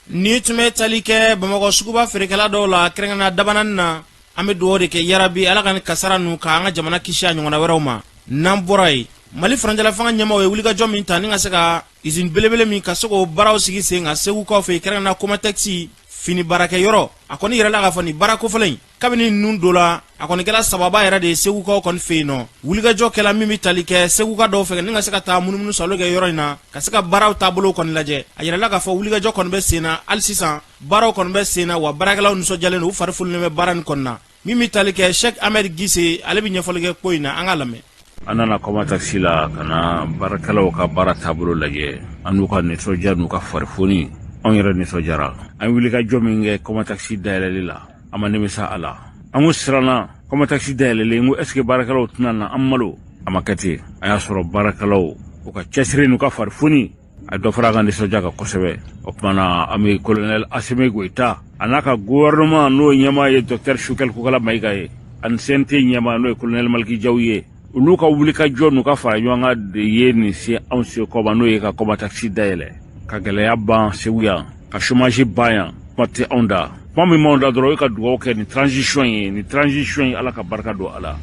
Ni tun bɛ tali kɛ Bamakɔ suguba feerekɛla dɔw la, kɛrɛnkɛrɛnnenya Dabanani na. An bɛ dugawu de kɛ, yarabi Ala ka nin kasara ninnu k'an ka jamana kisi a ɲɔgɔnna wɛrɛw ma. N'an bɔra yen, Mali furancɛlafanga ɲɛmaaw ye wulikajɔ min ta ni ka se ka usine belebele min ka se k'o baaraw sigi sen kan Segukaw fɛ yen, kɛrɛnkɛrɛnnenya Comatex fini baarakɛyɔrɔ, a kɔni yirala k'a fɔ nin baara kofɔlen in, kabini ninnu don la, a kɔni kɛra sababa yɛrɛ de ye Segukaw kɔni fɛ yen nɔ. Wulikajɔ kɛla min bɛ tali kɛ Seguka dɔw fɛ ni ka se ka taa munumunu salo kɛ yɔrɔ in na, ka se ka baaraw taabolo kɔni lajɛ. A yirala k'a fɔ wulikajɔ kɔni bɛ sen na hali sisan, baaraw kɔni bɛ sen na, wa baarakɛlaw nisɔndiyalen don, u fari fununen bɛ baara nin kɔni na. Min bɛ tali kɛ Sɛki Ahmed Gise, ale bɛ ɲɛfɔli kɛ ko in na, an k'a lamɛn. An nana Comatex la ka na baarakɛlaw ka baara taabolo lajɛ, an n'u ka nisɔndiya n'u ka farifoni. Anw yɛrɛ nisɔndiyara. An wulikajɔ min kɛ Comatex dayɛlɛli la, an ma nimisa a la. An ko siranna Comatex dayɛlɛlen, n ko est ce que baarakɛlaw tɛna na an malo? A ma kɛ ten. An y'a sɔrɔ baarakɛlaw u ka cɛsiri n'u ka farifoni, a dɔ fara an ka nisɔndiya kan kosɛbɛ. O tuma na, an bɛ colonel Asimi Goyita a n'a ka gouvernement, n'o ɲɛmaa ye docteur Choguel Kokala Mayiga ye, ani CNT ɲɛmaa, n'o ye colonel Maliki Jaw ye, olu ka wulikajɔ n'u ka fara ɲɔgɔn kan de ye nin se anw se kɔma, n'o ye ka Comatex dayɛlɛ, ka gɛlɛya ban Segu yan, ka chômage ban yan. Kuma tɛ anw da, kuma min b'anw da dɔrɔn, o ye ka dugawu kɛ nin transition ye. Nin transition ye, Ala ka barika don a la.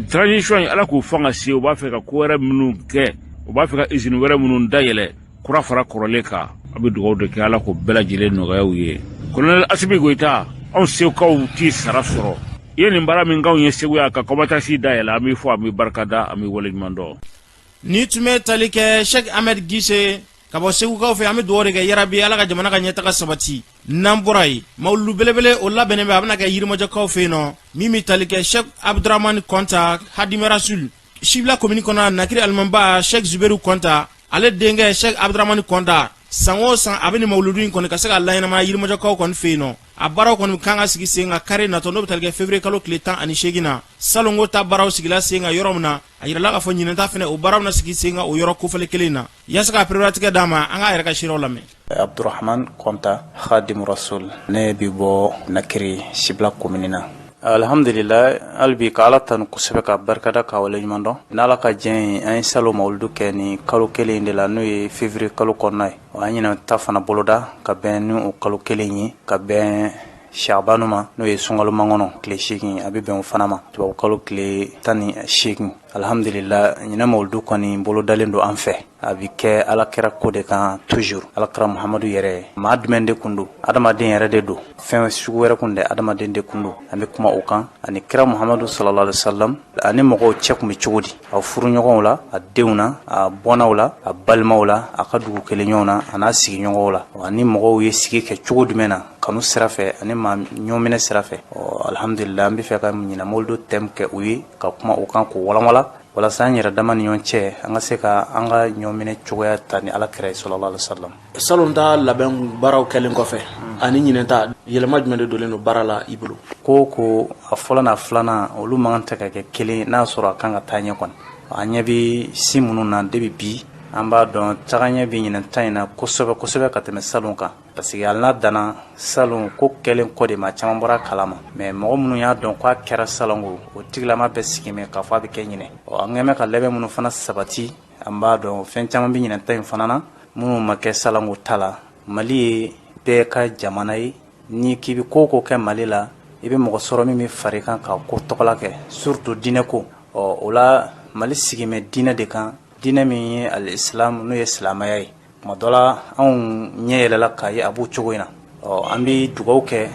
Transition ye, Ala k'u fanga se. U b'a fɛ ka ko wɛrɛ minnu kɛ, u b'a fɛ ka usine wɛrɛ minnu dayɛlɛ kura fara kɔrɔlen kan, a bɛ dugawu de kɛ, Ala k'o bɛɛ lajɛlen nɔgɔya u ye. Colonel Asimi Goyita, anw Segukaw t'i sara sɔrɔ. I ye nin baara min k'anw ye Segu yan, ka Comatex dayɛlɛ, an b'i fo, an b'i barika da, an b'i waleɲuman dɔn. Ni tun bɛ tali kɛ Sɛki Ahmed Gise ka bɔ Segukaw fɛ. An bɛ dugawu de kɛ, yarabi Ala ka jamana ka ɲɛtaga sabati. N'an bɔra yen, mawuludu belebele o labɛnnen bɛ, a bɛna kɛ Yirimajɔkaw fɛ yen nɔ, min bɛ tali kɛ Sɛki Abudramani Kɔnta Hadimarasul, Sibila komini kɔnɔ, Nakiri alimamiba Sɛki Zuberu Kɔnta, ale denkɛ Sɛki Abudramani Kɔnta. San o san, a bɛ nin mawuludu in kɔni ka se ka laɲɛnamaya Yirimajɔkaw kɔni fɛ yen nɔ. A baaraw kɔni kan ka sigi sen kan kari natɔ, n'o bɛ tali kɛ février kalo tile 18 na. Salongo ta baaraw sigila sen kan yɔrɔ min na, a yirala k'a fɔ ɲinɛnta fɛnɛ, o baaraw bɛna sigi sen kan o yɔrɔ kofɔlen kelen na. Yaasa ka pereperelatigɛ d'a ma, an k'a yɛrɛ ka seerew lamɛn. Abdurahman Kɔnta Khadim Rasul, ne bɛ bɔ Nakiri, Sibila komini na. Alhamdulila, hali bi ka Ala tanu kosɛbɛ, ka barikada, ka waleɲuman dɔn. N'Ala ka diɲɛ ye, an ye salon mawuludu kɛ ni kalo kelen in de la, n'o ye février kalo kɔnɔna ye. An ɲinan ta fana boloda ka bɛn ni o kalo kelen ye, ka bɛn Shabanu ma, n'o ye sunkalo makɔnɔ tile 8, a bɛ bɛn o fana ma, tubabu kalo tile 18. Alhamdulila, ɲinan mawuludu kɔni bolodalen don an fɛ. A bɛ kɛ Ala kira ko de kan toujours. Ala kira Muhamadu yɛrɛ, maa jumɛn de kun don? Adamaden yɛrɛ de don, fɛn sugu wɛrɛ kun tɛ, adamaden de kun don. An bɛ kuma o kan, ani kira Muhamadu sallallahu alaihi wasallam ani mɔgɔw cɛ kun bɛ cogo di, a furuɲɔgɔnw la, a denw na, a bɔnnaw la, a balimaw la, a ka dugu kelenɲɔgɔnw na, a n'a sigiɲɔgɔnw la, ani mɔgɔw ye sigi kɛ cogo jumɛn na, kanu sira fɛ ani maa ɲɔminɛ sira fɛ. Alhamdulila, an bɛ fɛ ka ɲinan mawuludu thème kɛ o ye, ka kuma o kan k'o walanwalan, walasa an yɛrɛ dama ni ɲɔgɔn cɛ, an ka se ka an ka ɲɔminɛ cogoya ta ni Ala kira ye sallallahu alaihi wasallam. Salon ta labɛn baaraw kɛlen kɔfɛ ani ɲinɛn ta, yɛlɛma jumɛn de donnen don baara la i bolo? Ko ko a fɔlɔ n'a filanan, olu man kan tɛ ka kɛ kelen, n'a sɔrɔ a kan ka taa ɲɛ kɔni. An ɲɛ bɛ si minnu na depuis bi, an b'a dɔn tagaɲɛ bɛ ɲinɛn ta in na kosɛbɛ kosɛbɛ ka tɛmɛ salon kan, parce que hali n'a danna salon ko kɛlen kɔ de, maa caman bɔra a kalama, mais mɔgɔ minnu y'a dɔn k'a kɛra salon ko, o tigilama bɛ sigi mɛn k'a fɔ a bɛ kɛ ɲinɛ. Ɔ, an kɛn bɛ ka labɛn minnu fana sabati, an b'a dɔn fɛn caman bɛ ɲinɛ ta in fana na minnu ma kɛ salongo ta la. Mali ye bɛɛ ka jamana ye. Ni k'i bɛ ko o ko kɛ Mali la, I bɛ mɔgɔ sɔrɔ min bɛ fara i kan ka ko tɔgɔla kɛ, surtout diinɛ ko. Ɔ o la, Mali sigilen bɛ diinɛ de kan, diinɛ min ye al-islam, n'o ye silamɛya ye. Tuma dɔ la, anw ɲɛ yɛlɛla k'a ye a b'o cogo in na. Ɔ an bɛ dugawu kɛ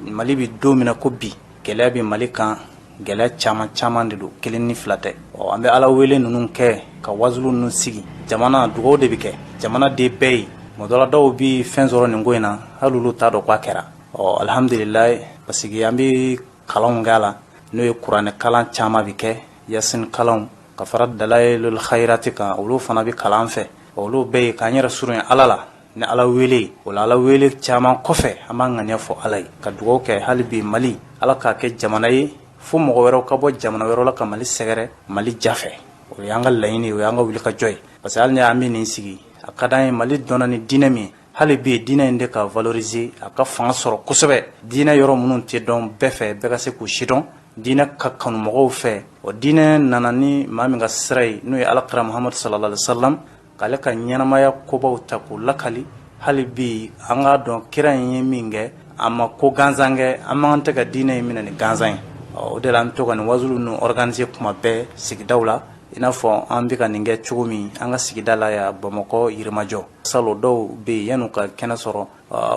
Mali bɛ don min na ko bi, gɛlɛya bɛ Mali kan, gɛlɛya caman caman de don, kelen ni fila tɛ. Ɔ an bɛ Ala wele ninnu kɛ ka wazulu ninnu sigi jamana, dugawu de bɛ kɛ jamana den bɛɛ ye. Tuma dɔ la, dɔw bɛ fɛn sɔrɔ nin ko in na, hali olu t'a dɔn k'a kɛra. Ɔ alihamdulilayi, parce que an bɛ kalanw kɛ a la, n'o ye kuranɛ kalan caman bɛ kɛ, yasin kalanw ka fara dalayilul khayrati kan, olu fana bɛ kalan fɛ. Olu bɛɛ ye k'an yɛrɛ surunya Ala la ni Ala wele. O la, Ala wele caman kɔfɛ, an b'an ŋaniya fɔ Ala ye ka dugawu kɛ hali bi Mali, Ala k'a kɛ jamana ye fo mɔgɔ wɛrɛw ka bɔ jamana wɛrɛw la ka Mali sɛgɛrɛ Mali jafɛ. O y'an ka laɲini, o y'an ka wulikajɔ ye, parce que hali ni an bɛ nin sigi, a ka d'an ye Mali dɔnna ni diinɛ min ye, hali bi diinɛ in de ka valoriser, a ka fanga sɔrɔ kosɛbɛ. Diinɛ yɔrɔ minnu tɛ dɔn bɛɛ fɛ, bɛɛ ka se k'u sidɔn, diinɛ ka kanu mɔgɔw fɛ. O diinɛ nana ni maa min ka sira ye, n'o ye Alakira Muhamadu sallallahu alaihi wasallam, k'ale ka ɲɛnamaya kobaw ta k'u lakali. Hali bi an k'a dɔn kira in ye min kɛ, a ma ko gansan kɛ. An man tɛ ka diinɛ in minɛ ni gansan ye. O de la an bɛ to ka nin wazulu ninnu organiser kuma bɛɛ sigidaw la, i n'a fɔ an bɛ ka nin kɛ cogo min an ka sigida la yan Bamakɔ, Yirimajɔ. Salon dɔw bɛ yen, yan'u ka kɛnɛ sɔrɔ,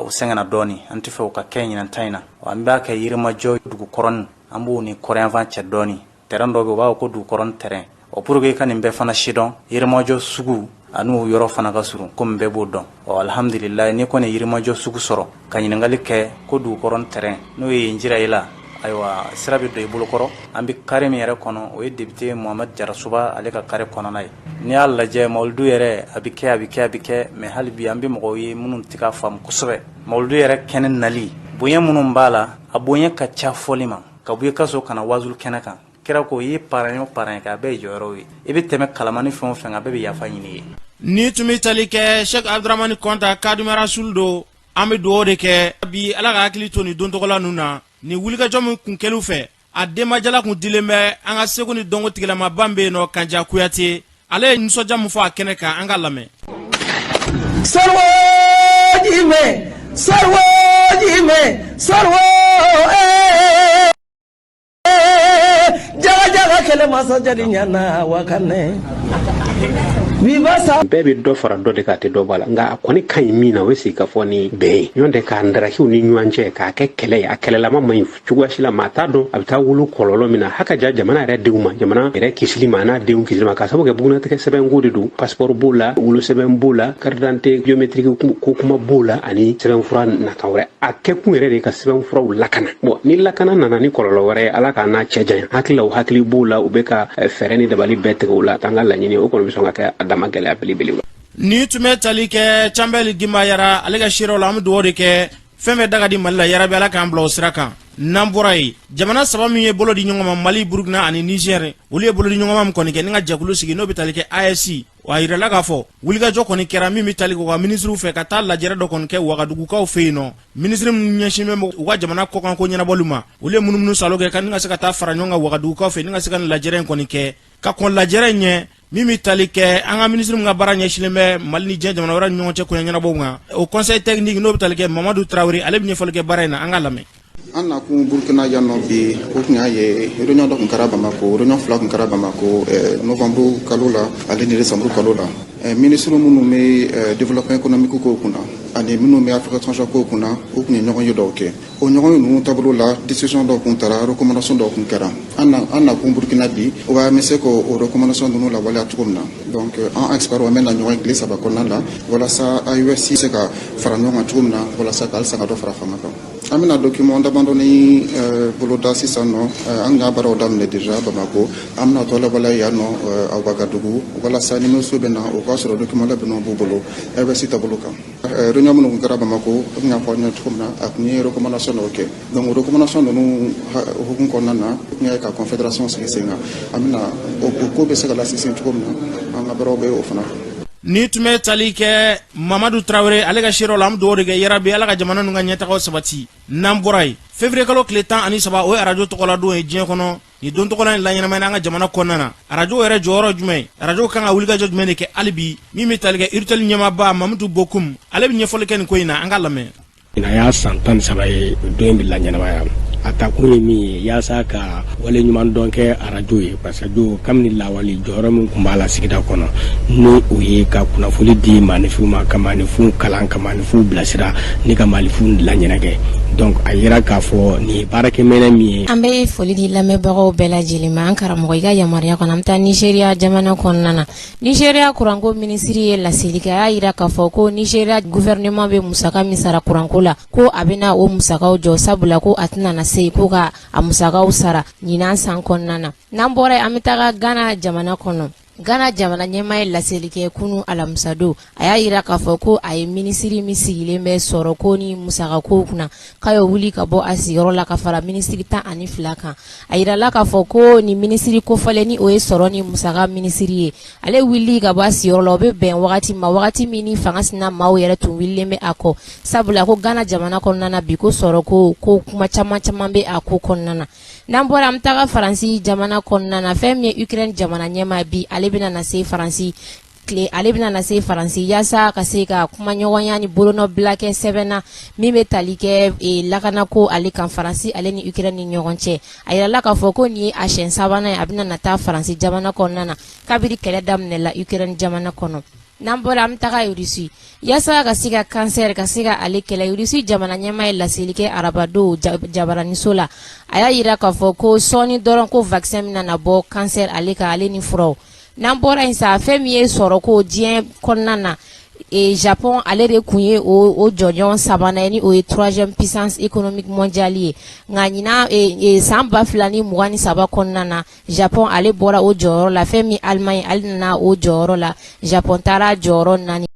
u sɛgɛnna dɔɔnin. An tɛ fɛ u ka kɛ ɲinan ta in na. An b'a kɛ Yirimajɔ dugukɔrɔnin, an b'o ni kɔrɔnyanfan cɛ dɔɔnin, terrain dɔ bɛ, u b'a fɔ ko dugukɔrɔnin terrain. O pour que i ka nin bɛɛ fana sidɔn, Yirimajɔ sugu an'o yɔrɔ fana ka surun, komi bɛɛ b'o dɔn. Ɔ alihamdulila, n'i kɔni Yirimajɔ sugu sɔrɔ ka ɲininkali kɛ ko dugukɔrɔnin terrain, n'o ye yen jira i la, ayiwa, sira bɛ don i bolokɔrɔ. An bɛ carré min yɛrɛ kɔnɔ, o ye député Mohamed Diarrassouba ale ka carré kɔnɔna ye. N'i y'a lajɛ, mawuludu yɛrɛ, a bɛ kɛ, a bɛ kɛ, a bɛ kɛ, mais hali bi an bɛ mɔgɔw ye minnu tɛ k'a faamu kosɛbɛ. Mawuludu yɛrɛ kɛnɛ nali, bonya minnu b'a la, a bonya ka ca fɔli ma. Ka bɔ i ka so ka na wazulu kɛnɛ kan, kira ko i ye paran o paran kɛ, a bɛɛ ye jɔyɔrɔw ye. I bɛ tɛmɛ kalamani fɛn o fɛn kan, a bɛɛ bɛ yafa ɲini i ye. Ni tun bɛ tali kɛ Sɛki Abudramani Kɔnta Kadumarasul don, an bɛ dugawu de kɛ bi, Ala ka hakili to nin don tɔgɔla ninnu na. Nin wulikajɔ min kun kɛlu fɛ, a denbajala kun dilen bɛ an ka seko ni dɔnko tigilamaba min bɛ yen nɔ, Kanja Kuyate, ale ye nisɔndiya min fɔ a kɛnɛ kan, an ka lamɛn. Sɔrɔ jimɛ, sɔrɔ jimɛ, sɔrɔ jaga jaga kɛlɛ masa jadi ɲana wakanɛ. Bɛɛ bɛ dɔ fara dɔ de kan, a tɛ dɔ bɔ a la. Nka a kɔni ka ɲi min na, o ye sigikafɔ ni bɛn ye. Ɲɔgɔn tɛ k'a ndarakiw ni ɲɔgɔn cɛ k'a kɛ kɛlɛ ye, a kɛlɛlama man ɲi cogoya si la. Maa t'a dɔn a bɛ taa wolo kɔlɔlɔ min na. Haka ja jamana yɛrɛ denw ma, jamana yɛrɛ kisili ma, a n'a denw kisili ma, k'a sababu kɛ bugunnatigɛ sɛbɛnko de don. Passeport b'o la, wolosɛbɛn b'o la, carte d'identité biométrique ko kuma b'o la, ani sɛbɛnfura nata wɛrɛ. A kɛkun yɛrɛ de ka sɛbɛnfuraw lakana. Bon, ni lakana nana ni kɔlɔlɔ wɛrɛ ye, Ala k'a n'a cɛ janya. Hakili la, u hakili b'o la, u bɛ ka fɛɛrɛ ni dabali bɛɛ tigɛ o la. T'an ka laɲini, o kɔni bɛ sɔn ka kɛ a dama gɛlɛya belebele. Ni tun bɛ tali kɛ Canbɛli Gimba Yara, ale ka seerew la. An bɛ dugawu de kɛ, fɛn bɛɛ da ka di Mali la, yarabi Ala k'an bila o sira kan. N'an bɔra yen, jamana saba min ye bolo di ɲɔgɔn ma, Mali, Burukina ani Nizɛri, olu ye bolo di ɲɔgɔn ma min kɔni kɛ ni ka jɛkulu sigi, n'o bɛ tali kɛ AES. A yirala k'a fɔ wulikajɔ kɔni kɛra min bɛ tali kɛ u ka minisiriw fɛ ka taa lajɛrɛ dɔ kɔni kɛ Wagadugukaw fɛ yen nɔ. Minisiri minnu ɲɛsin bɛ u ka jamana kɔkanko ɲɛnabɔli ma, olu ye munumunu salo kɛ ka ni ka se ka taa fara ɲɔgɔn kan Wagadugukaw fɛ ni ka se ka nin lajɛrɛ in kɔni kɛ. Ka kɔn lajɛrɛ in ɲɛ, min bɛ tali kɛ an ka minisiri min ka baara ɲɛsinnen bɛ Mali ni diɲɛ jamana wɛrɛ ni ɲɔgɔn cɛ koɲɛ ɲɛnabɔw kan, o conseil technique, n'o bɛ tali kɛ Mamadu Tarawele, ale bɛ ɲɛfɔli kɛ baara in na. An ka lamɛn. An nakun Burkina yan nɔ bi, o tun y'a ye réunion dɔ tun kɛra Bamako, réunion fila tun kɛra Bamako novembre kalo la ale ni décembre kalo la. Ministre minnu bɛ développement économique kow kunna ani minnu bɛ affaires étrangères kow kunna, u tun ye ɲɔgɔn ye dɔw kɛ. O ɲɔgɔn ye ninnu taabolo la, décision dɔw tun tara, recommandation dɔw tun kɛra. An nakun Burkina bi, o b'a bɛ se k'o recommandation ninnu lawaleya cogo min na. Donc an experts, an bɛ na ɲɔgɔn ye tile 3 kɔnɔna la walasa AES se ka fara ɲɔgɔn kan cogo min na, walasa ka halisa ka dɔ fara fanga kan. An bɛna document damadɔni boloda sisan nɔ. An y'a baaraw daminɛ déjà Bamako, an bɛna tɔ lawaleya yan nɔ a Wagadugu, walasa ni ministre bɛ na, o k'a sɔrɔ document labɛnninw b'u bolo AES taabolo kan. Réunion minnu tun kɛra Bamako, n y'a fɔ aw ɲɛna cogo min na, a tun ye recommandation dɔw kɛ. Donc recommandation ninnu hukumu kɔnɔna na, o tun ye ka confédération sigi sen kan. An bɛna o ko bɛ se ka lasinsin cogo min na, an ka baaraw bɛ o fana. Ni tun bɛ tali kɛ Mamadu Tarawele, ale ka seerew la. An bɛ dugawu de kɛ, yarabi Ala ka jamana ninnu ka ɲɛtagaw sabati. N'an bɔra yen, février kalo tile 13, o ye arajo tɔgɔladon ye diɲɛ kɔnɔ. Nin don tɔgɔla in laɲɛnamaya an ka jamana kɔnɔna na, arajo yɛrɛ jɔyɔrɔ jumɛn? Arajo kan ka wulikajɔ jumɛn de kɛ hali bi? Min bɛ tali kɛ URTEL ɲɛmaaba Mamutu Bokum, ale bɛ ɲɛfɔli kɛ nin ko in na. An ka lamɛn. Ɲinan y'a san 13 ye don in bɛ laɲɛnamaya. A takun ye min ye, yaasa ka wale ɲuman dɔn kɛ arajo ye, parce que jo kabini lawale, jɔyɔrɔ min tun b'a la sigida kɔnɔ, ni o ye ka kunnafoni di maaninfinw ma, ka maaninfinw kalan, ka maaninfinw bilasira, ni ka maaninfinw laɲɛnajɛ. Donc a yira k'a fɔ nin ye baarakɛminɛn min ye. An bɛ foli di lamɛnbagaw bɛɛ lajɛlen ma. An karamɔgɔ, i ka yamaruya kɔnɔ, an bɛ taa Nizeriya jamana kɔnɔna na. Nizeriya kuranko minisiri ye laseli kɛ. A y'a jira k'a fɔ ko Nizeriya gouvernement bɛ musaka min sara kuranko la, ko a bɛna o musakaw jɔ, sabula ko a tɛna na se ko ka a musakaw sara ɲinan san kɔnɔna na. N'an bɔra yen, an bɛ taga Gana jamana kɔnɔ. Gana jamana ɲɛmaa ye laseli kɛ kunun alamisadon. A y'a jira k'a fɔ ko a ye minisiri min sigilen bɛ sɔrɔko ni musakako kunna, k'a y'o wuli ka bɔ a sigiyɔrɔ la ka fara minisiri 12 kan. A yirala k'a fɔ ko nin minisiri kofɔlen, ni o ye sɔrɔ ni musaka minisiri ye, ale wuli ka bɔ a sigiyɔrɔ la, o bɛ bɛn wagati ma, wagati min ni fanga sina maaw yɛrɛ tun wulilen bɛ a kɔ, sabula ko Gana jamana kɔnɔna na bi, ko sɔrɔko ko kuma caman caman bɛ a ko kɔnɔna na. N'an bɔra, an bɛ taga Faransi jamana kɔnɔna na. Fɛn min ye Ukraine jamana ɲɛmaa bi, ale bɛna na se Faransi tile, ale bɛna na se Faransi yaasa ka se ka kumaɲɔgɔnya ni bolonɔbila kɛ sɛbɛn na min bɛ tali kɛ lakanako ale kan Faransi ale ni Ukraine ni ɲɔgɔn cɛ. A yirala k'a fɔ ko nin ye a siɲɛ sabanan ye a bɛna na taa Faransi jamana kɔnɔna na kabiri kɛlɛ daminɛla Ukraine jamana kɔnɔ. N'an bɔra, an bɛ taga Russie yaasa ka se ka kansɛri ka se ka ale kɛlɛ. Russie jamana ɲɛmaa ye laseli kɛ arabadon jabaraniso la. A y'a yira k'a fɔ ko sɔɔni dɔrɔn ko vaccin bɛna na bɔ kansɛri ale kan, ale ni furaw. N'an bɔra yen sa, fɛn min ye sɔrɔko diɲɛ kɔnɔna na, Japon ale de tun ye o jɔnjɔn sabanan ye, ni o ye troisième puissance économique mondiale ye. Nka ɲinan san 2023 kɔnɔna na, Japon ale bɔra o jɔyɔrɔ la. Fɛn min Allemagne, ale nana o jɔyɔrɔ la. Japon taara jɔyɔrɔ naani.